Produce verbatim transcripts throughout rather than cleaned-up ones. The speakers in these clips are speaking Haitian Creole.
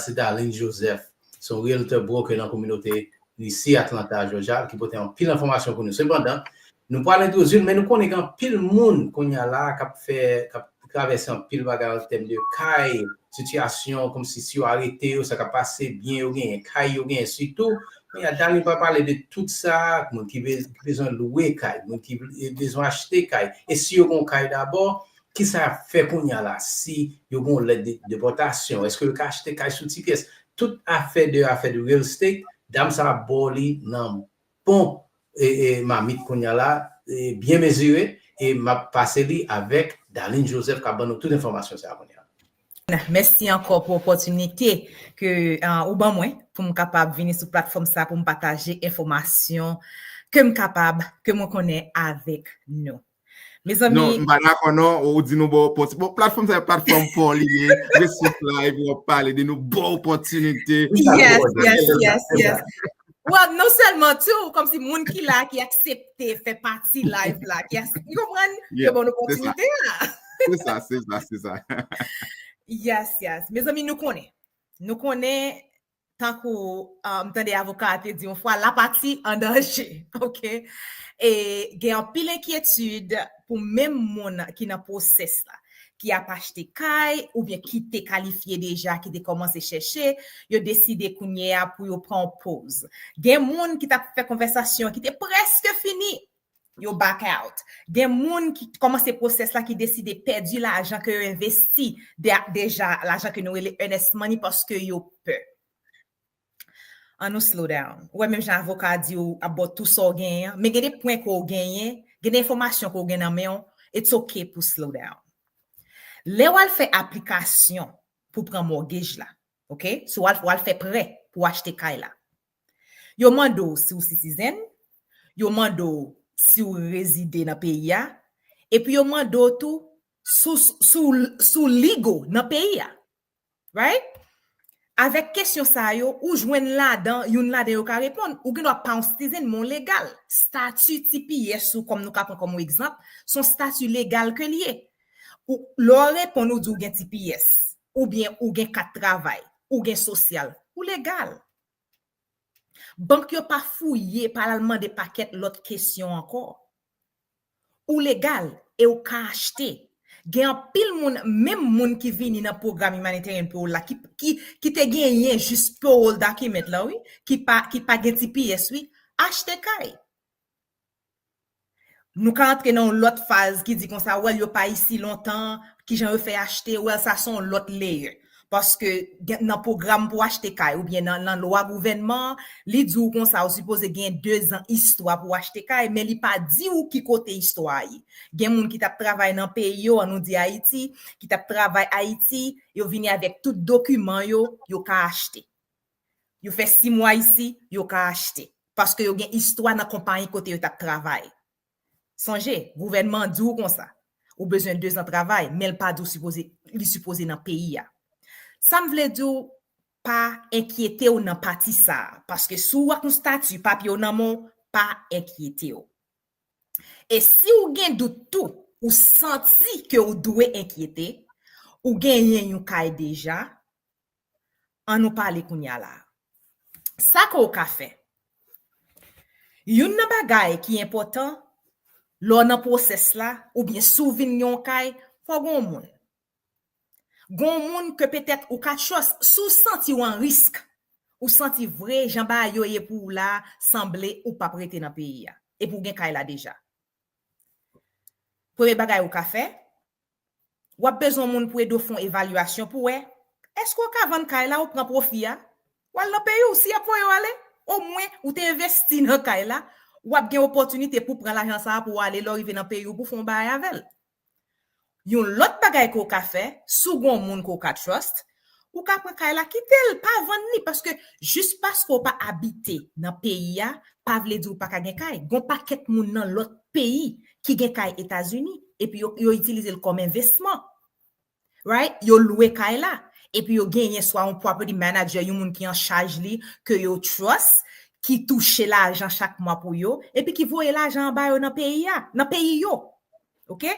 se Darline Joseph. Se yon realtor broker nan kominote isi Atlanta, Georgia, ki pote anpil enfòmasyon pou nou. Sepandan, nou pral entwodui l, men nou konnen gen anpil moun kounye a la k ap fè, k ap travèse anpil bagay an tèm de kay, sitiyasyon, kòmsi si yo arete yo, sa k ap pase, byen yo genyen, kay yo genyen, sitou, kounye a Darline pral pale de tout sa, moun ki be-, ki bezwen lwe kay, moun ki bezwen achte kay, e si yo gen yon kay dabò, kisa y ap fè kounye a la, si yo gen yon lèt de depòtasyon, èske yo ka achte kay sou ti pyès? Tout afè de, afè de real estate, dam sa ap ba w li nan bon e, e, mamit kounye a la, e, byen mezire, e m ap pase li avèk Darline Joseph k ap ban nou tout enfòmasyon sa a kounye a. Mèsi ankò pou opòtinite ke, ah, ou ban mwen pou m kapab vini sou platfòm sa pou m pataje enfòmasyon ke m kapab, ke mwen konnen avèk nou. Mezanmi. Non, m pa dakò non, ou di nou ba w opòtinite. Bon, platfòm sa se platfòm pa w li ye. Resous live, w ap pale de nou ba w opòtinite. Yes, yes, yes, yes. Well, non sèlman tou, kòmsi moun ki la, ki aksepte fè pati live la, ki as-, ou konprann, ke ban opòtinite a. Se sa, se sa, se sa. Yes, yes. Mezanmi, nou konnen. Nou konnen, tankou, ah, m tande avoka a te di yon fwa, la pati an danje, ok? E gen anpil enkyetid pou menm moun ki nan pwosès la, ki ap achte kay oubyen ki te kalifye deja, ki te kòmanse chèche, yo deside kounye a pou yo pran yon poz. Gen moun ki t ap fè konvèsasyon ki te prèske fini, yo back out. Gen moun ki kòmanse pwosès la ki deside pèdi lajan ke yo envesti de-, deja, lajan ke nou rele earnest money paske yo pè. An nou slow down. Ou wè menm jan avoka a di w ap ba w tout sa w genyen an, men gen de pwen ke w genyen, gen de enfòmasyon ke w gen nan men w, it's ok pou slow down. Lè w al fè aplikasyon pou pran mortgage la, ok? Si w al, w al fè prè pou w achte kay la. Yo mande w si w citizen, yo mande w si w rezide nan peyi a, epi yo mande w tou si w, si w, si w legal nan peyi a. Right? Avèk kesyon sa yo, ou jwenn ladan, youn ladan yo ka reponn. Ou gen dwa pa yon citizen, men w legal. Stati T P S ou, kòm nou ka pran kòm yon egzanp, se yon stati legal ke l ye. Ou, lè w reponn, ou di w gen T P S, oubyen ou gen kat travay, ou gen sosyal, ou legal. Bank yo pa fouye, pa al mande pakèt lòt kesyon ankò. Ou legal e ou ka achte. Gen anpil moun, menm moun ki vini nan pwogram Humanitarian Parole la, ki, ki, ki te genyen jis parole document la, wi, ki pa, ki pa gen T P S, wi, achte kay. Nou ka antre nan yon lòt faz ki di konsa, well, yo pa isi lontan, kijan yo fè achte, well, sa se yon lòt layer. Paske gen, nan pwogram pou achte kay oubyen nan, nan lwa gouvènman an, li di w konsa, ou sipoze gen de zan istwa pou achte kay, men li pa di w ki kote istwa a ye. Gen moun ki t ap travay nan peyi yo, an nou di Ayiti, ki t ap travay Ayiti, yo vini avèk tout dokiman yo, yo ka achte. Yo fè sis mwa isi, yo ka achte. Paske yo gen istwa nan konpayi kote yo t ap travay. Sonje, gouvènman an di w konsa, ou bezwen de zan travay, men l pa di w sipoze, li sipoze nan peyi a. Sa m vle di w, pa enkyete w nan pati sa a, paske si w ak yon stati, papye w nan men w, pa enkyete w. E si w gen dout tou, ou santi ke w dwe enkyete, ou genyen yon kay deja, an nou pale kounye a la. Sa ke w ka fè. Youn nan bagay ki enpòtan, lè w nan pwosès la, oubyen si w vin gen yon kay, fò w gen yon moun. Gen yon moun ke petèt ou ka trust, si w santi w an risk, ou santi vre jan bagay yo ye pou ou la, sanble ou p ap rete nan peyi a. Epi w gen kay la deja. Premye bagay ou ka fè, w ap bezwen yon moun pou ede w fè yon evalyasyon pou wè, èske w ka vann kay la, ou pran pwofi a, w al nan peyi w, si y ap voye w ale, omwen ou te envesti nan kay la, w ap gen opòtinite pou pran lajan sa a pou w ale, lè w rive nan peyi w, pou w fè yon bagay avè l. Yon lòt bagay ke w ka fè, si w gen yon moun ke w ka trust, ou ka pran kay la, kite l, pa vann li, paske jis paske w pa abite nan peyi a, pa vle di w pa ka gen kay. Gen yon pakèt moun nan lòt peyi ki gen kay Etazini, epi yo, yo itilize l kòm envesman. Right? Yo lwe kay la. Epi yo genyen swa yon property manager, yon moun ki an chaj li, ke yo trust, ki touche lajan chak mwa pou yo, epi ki voye lajan an ba yo nan peyi a, nan peyi yo. Ok?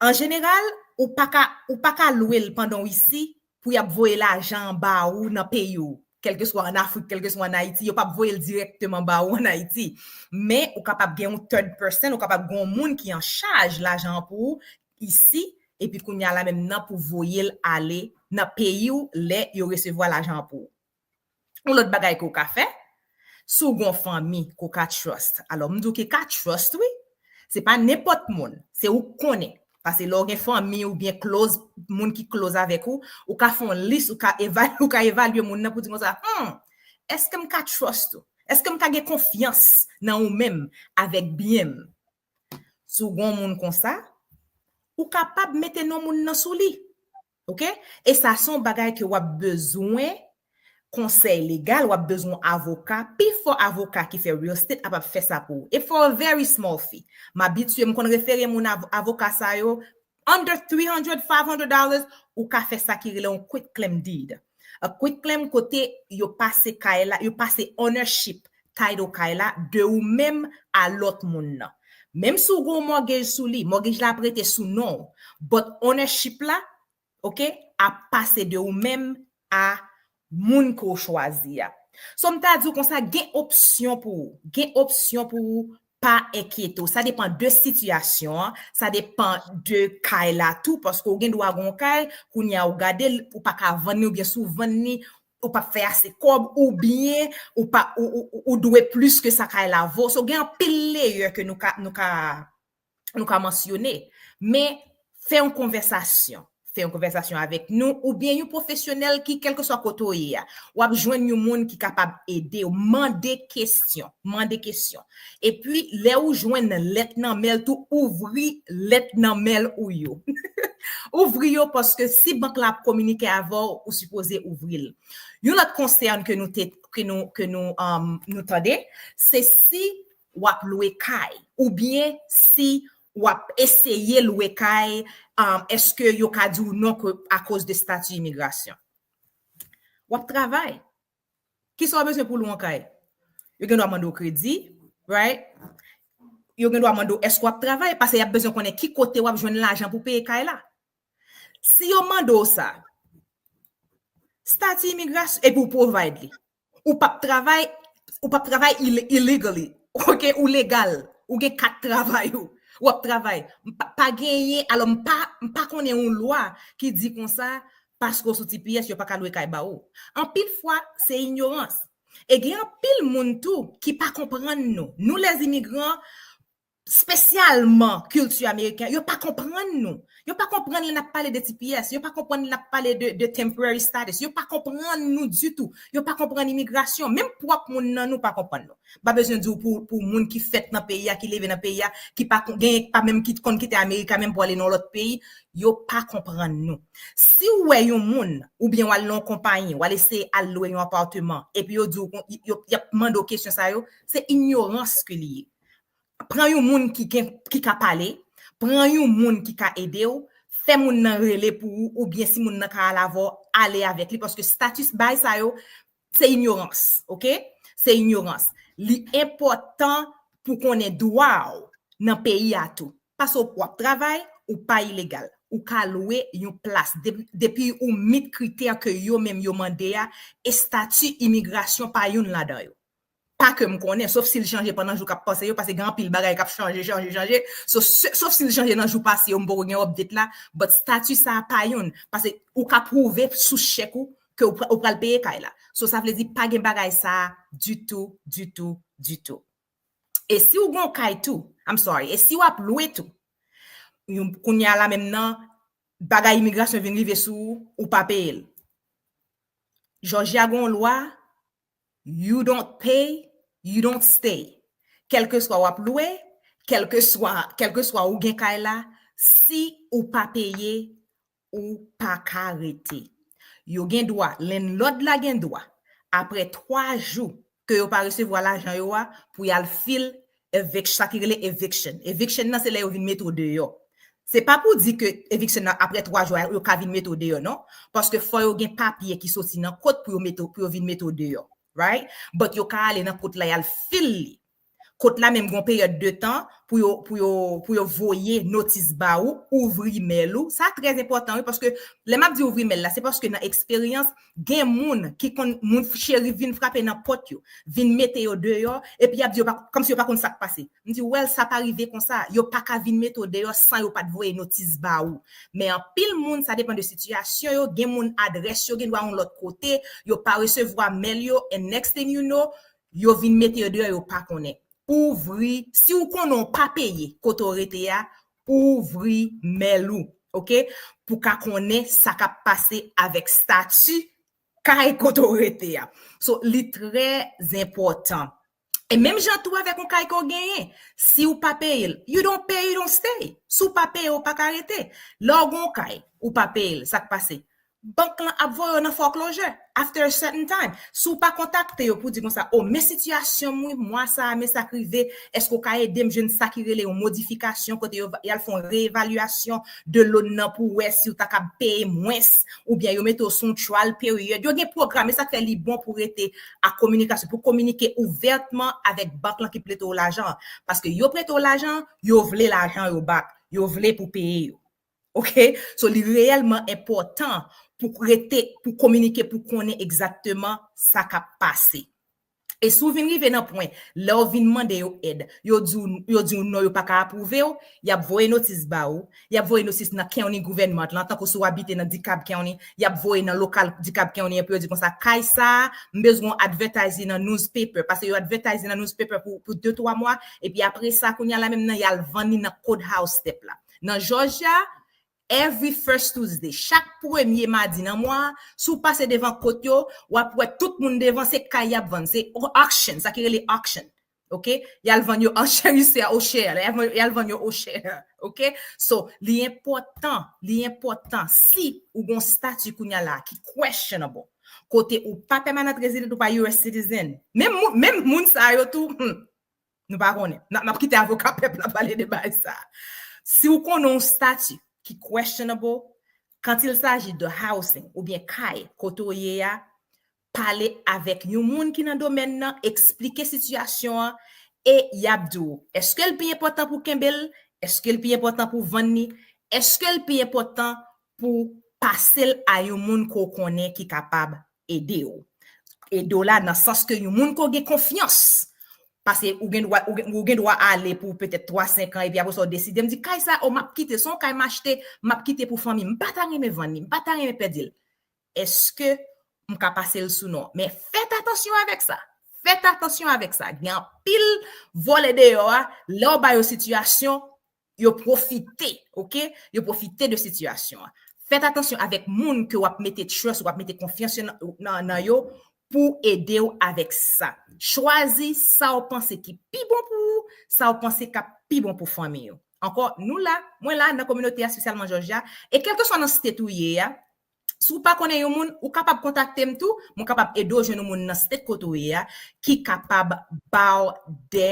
An jeneral, ou pa ka, ou pa ka lwe l pandan w isi pou y ap voye lajan ba ou nan peyi w, kèlkeswa an Afrik, kèlkeswa an Ayiti, yo p ap voye l dirèkteman ba ou an Ayiti. Men ou kapab gen yon third person, ou kapab gen yon moun ki an chaj lajan an pou ou isi, epi kounye a la menm nan pou voye l ale nan peyi w lè yo resevwa lajan an pou ou. Yon lòt bagay ke w ka fè, si w gen yon fanmi ke w ka trust. Alò, m di w ki ka trust, wi. Se pa nenpòt moun. Se ou k konnen. Paske lè w gen fanmi oubyen close, moun ki close avèk ou, ou ka fè yon lis, ou ka evalye, ou ka evalye moun nan pou di konsa, hmm, èske m ka trust ou? Èske m ka gen konfyans nan ou menm avèk byen m? Si w gen yon moun konsa, ou kapab mete non moun nan sou li. Oke? E sa se yon bagay ke w ap bezwen konsèy legal, w ap bezwen avoka. Pi fò avoka ki fè real estate ap ap fè sa pou ou. E for a very small fee. M abitye, m konn refere moun avoka sa yo, under three hundred, five hundred dollars, ou ka fè sa ki rele yon quitclaim deed. A quitclaim kote yo pase kay la, yo pase ownership, title kay la, de ou menm a lòt moun nan. Menm si w gen yon mortgage sou li, mortgage la ap rete sou non w, but ownership la, oke, ap pase de ou menm a moun ke w chwazi a. So, m ta di w konsa, gen opsyon pou ou. Gen opsyon pou ou, pa enkyete w. Sa depan de sitiyasyon an, sa depan de kay la tou, paske w gen dwa gen yon kay, kounye a w gade l, ou pa ka vann li, oubyen si w vann li, ou p ap fè ase kòb, oubyen ou pa, ou, ou, ou dwe plis ke sa kay la vo. So, gen anpil layer ke nou ka, nou ka, nou ka mansyone. Men, fè yon konvèsasyon. Fè yon konvèsasyon avèk nou, oubyen yon pwofesyonèl ki, kèlkeswa kote w ye a, w ap jwenn yon moun ki kapab ede w. Mande kesyon, mande kesyon. Epi, lè ou jwenn lèt nan men l tou, ouvri lèt nan men l ou yo. Ouvri yo, paske si bank la ap kominike avè w, ou sipoze ouvri l. Yon lòt konsèn ke nou te, ke nou, ke nou, um, nou tande, se si w ap lwe kay, oubyen si w ap eseye lwe kay, um, èske yo ka di w non ke akoz de stati imigrasyon? W ap travay. Kisa w bezwen pou lwe yon kay? Yo gen dwa mande w kredi, right? Yo gen dwa mande w èske w ap travay, paske y ap bezwen konnen ki kote w ap jwenn lajan pou peye kay la. Si yo mande w sa, stati imigrasyon, epi w provide li. Ou p ap travay, ou p ap travay ill-, illegally. Oke, ou legal. Ou gen kat travay ou. W ap travay. M pa, pa genyen, alò m pa, m pa konnen yon lwa ki di konsa, paske w sou T P S, yo pa ka lwe kay ba ou. Anpil fwa, se inyorans. E gen anpil moun tou ki pa konprann nou. Nou, lèzimigran, espesyalman kilti ameriken, yo pa konprann nou. Yo pa konprann lè n ap pale de T P S, yo pa konprann lè n ap pale de, de temporary status, yo pa konprann nou ditou. Yo pa konprann imigrasyon, menm pwòp moun nan nou pa konprann nou. M pa bezwen di w pou, pou moun ki fèt nan peyi a, ki leve nan peyi a, ki pa kon-, gen pa menm ki konn kite Amerik la menm pou ale nan yon lòt peyi, yo pa konprann nou. Si w wè yon moun, oubyen w al nan yon konpayi, w al eseye al lwe yon apatman, epi yo di w kon-, yo, y ap mande w kesyon sa yo, se inyorans ke li ye. Pran yon moun ki gen, ki ka pale, pran yon moun ki ka ede w, fè moun nan rele pou ou, oubyen si moun nan ka al avè w, ale avèk li, paske status bay sa yo, se inyorans, oke? Se inyorans. Li enpòtan pou konnen dwa w nan peyi a tou. Paske w ap travay, ou pa ilegal. Ou ka lwe yon plas. Depi, depi ou meet kritè ke yo menm yo mande a, estati imigrasyon pa youn ladan yo. Pa ke m konnen, sof si l chanje pandan jou k ap pase yo, paske gen anpil bagay k ap chanje, chanje, chanje. So, se-, sof si l chanje nan jou pase yo, m poko gen update la, but stati sa a pa youn. Paske ou ka pwouve sou chèk ou ke ou pra-, ou pral peye kay la. So, sa vle di pa gen bagay sa a ditou, ditou, ditou. E si w gen yon kay tou, I'm sorry, e si w ap lwe tou, yon, kounye a la menm nan, bagay imigrasyon vin rive sou ou, ou pa peye l. Jòjya gen yon lwa, you don't pay, you don't stay. Kèlkeswa w ap lwe, kèlkeswa, kèlkeswa ou gen kay la, si ou pa peye, ou pa ka rete. Yo gen dwa, landlord la gen dwa, apre twa jou ke yo pa resevwa lajan yo a, pou y al file evic-, sa ki rele eviction. Eviction nan se lè yo vin mete w deyò. Se pa pou di ke eviction nan apre twa jou a, yo ka vin mete w deyò, non. Paske fò yo gen papye ki soti nan kot pou yo mete w, pou yo vin mete w deyò. Right? But yo ka ale nan kot la, y al file li. Kot la menm gen yon peryòd de tan pou yo, pou yo, pou yo voye notis ba ou, ouvri mèl ou. Sa trè enpòtan, wi, paske lè m ap di ouvri mèl la, se paske nan eksperyans, gen moun ki konn, moun cheri vin frape nan pòt yo, vin mete yo deyò, epi y ap di yo pa, kòmsi yo pa konn sa k pase. M di, well, sa pa rive konsa. Yo pa ka vin mete w deyò san yo pa t voye notis ba ou. Men anpil moun, sa depann de sitiyasyon yo, gen moun adrès yo gen dwa yon lòt kote, yo pa resevwa mèl yo, and next thing you know, yo vin mete yo deyò, yo pa konnen. Ouvri, si w konnen w pa peye kote w rete a, ouvri mèl ou, oke? Pou ka konnen sa k ap pase avèk stati kay kote w rete a. So, li trè enpòtan. E menm jan tou avèk yon kay ke w genyen, si w pa peye l, you don't pay, you don't stay. Si w pa peye, w pa ka rete. Lè w gen yon kay, ou pa peye l, sa k pase? Bank lan ap voye w nan foreclosure after a certain time. Si w pa kontakte yo pou di konsa, o, men sitiyasyon m, wi, mwa sa a, men sa k rive, èske w ka ede m jwenn sa ki rele yon modifikasyon, kote yo, y al fè yon reevalyasyon de loan nan pou wè si w ta kab peye mwens, oubyen yo mete w sou yon trial period. Yo gen pwogram, e sa k fè li bon pou rete a kominikasyon, pou kominike ouvètman avèk bank lan ki prete w lajan an. Paske yo prete w lajan, yo vle lajan yo back, yo vle pou peye yo. Oke? So, li reyèlman enpòtan pou rete, pou kominike, pou konnen egzakteman sa k ap pase. E si w vin rive nan pwen, lè w vin mande yo èd, yo di w, yo di w non, yo pa ka apwouve w, y ap voye notis ba ou, y ap voye notis nan county gouvènman lan, tankou si w abite nan DeKalb County, y ap voye nan lokal DeKalb County an pou yo di konsa, kay sa a, m bezwen w advertise nan newspaper, paske yo advertise nan newspaper pou, pou de twa mwa, epi apre sa, kounye a la menm nan, y al vann li nan courthouse step la. Nan Jòjya, every first Tuesday, chak premye madi nan mwa a, si w pase devan kot yo, w ap wè tout moun devan, se kay y ap vann, se auction, sa ki rele auction. Oke? Y al vann yo an chè, you say, o chè, y al vann, y al vann yo o chè. Oke? So, li enpòtan, li enpòtan, si ou gon stati kounye a la ki questionable, kote ou pa pèmanant rezidan, ou pa U S citizen, menm, moun- menm moun sa yo tou, hmm, nou pa konnen. N ap, n ap kite avoka pèp la pale de bagay sa. Si ou konnen yon stati ki questionable, quand il s'agit de housing oubyen kay kote w ye a, pale avèk yon moun ki nan domèn nan, eksplike sitiyasyon an, e y ap di w, èske l pi enpòtan pou kenbe l? Èske l pi enpòtan pou vann li? Èske l pi enpòtan pou pase l a yon moun ke w konnen ki kapab ede w? Ede w la nan sans ke yon moun ke w gen konfyans. Paske ou gen dwa, ou gen, ou gen dwa ale pou petèt twa, senk an, epi apre sa w deside, m di, kay sa, o, m ap kite, se yon kay m achte, m ap kite pou fanmi m, m pa ta renmen vann li, m pa ta renmen pèdi l. Èske m ka pase l sou non? Men fèt atansyon avèk sa. Fèt atansyon avèk sa. Gen anpil vòlè deyò a, lè w ba yo sitiyasyon, yo pwofite, oke? Yo pwofite de sitiyasyon an. Fèt atansyon avèk moun ke w ap mete trust, w ap mete konfyans yo nan, nan, nan yo pou ede w avèk sa. Chwazi sa w panse ki pi bon pou ou, sa w panse k ap pi bon pou fanmi ou. Ankò, nou la, mwen la nan kominote a, espesyalman Jòjya, e kèlkeswa nan state ou ye a, si w pa konnen yon moun, ou kapab kontakte m tou, mwen kapab ede w jwenn yon moun nan state kote w ye a, ki kapab ba w de,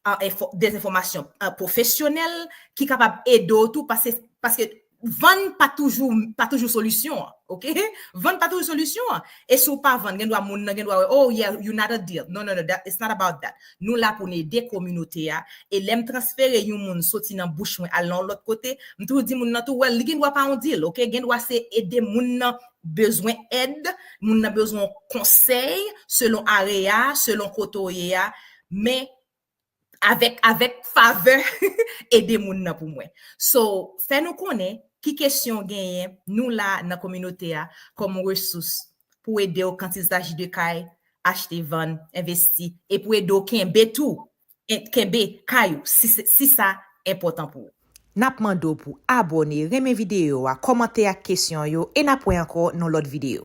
ah, enfo-, de enfòmasyon, ah, pwofesyonèl, ki kapab ede w tou, paske, paske vann pa toujou, pa toujou solisyon an, oke? Vann pa toujou solisyon an. E si w pa vann, gen dwa moun nan, gen dwa wè, oh yeah, you not a deal. No, no, no, that, it's not about that. Nou la pou n ede kominote a. E lè m transfere yon moun soti nan bouch mwen al nan yon lòt kote, m toujou di moun nan tou, well, li gen dwa pa yon deal, oke? Gen dwa se ede moun nan bezwen èd, moun nan bezwen konsèy, selon area, selon kote w ye a. Men, avèk, avèk favè, ede moun nan pou mwen. So, fè nou konnen ki kesyon w genyen, nou la nan kominote a kòm resous pou ede w quand il s'agit de kay, achte, vann, envesti, e pou ede w kenbe tou, en-, kenbe kay ou, si se, si sa enpòtan pou ou. N ap mande w pou abòne, renmen videyo a, kòmante ak kesyon yo, e n ap wè ankò nan lòt videyo.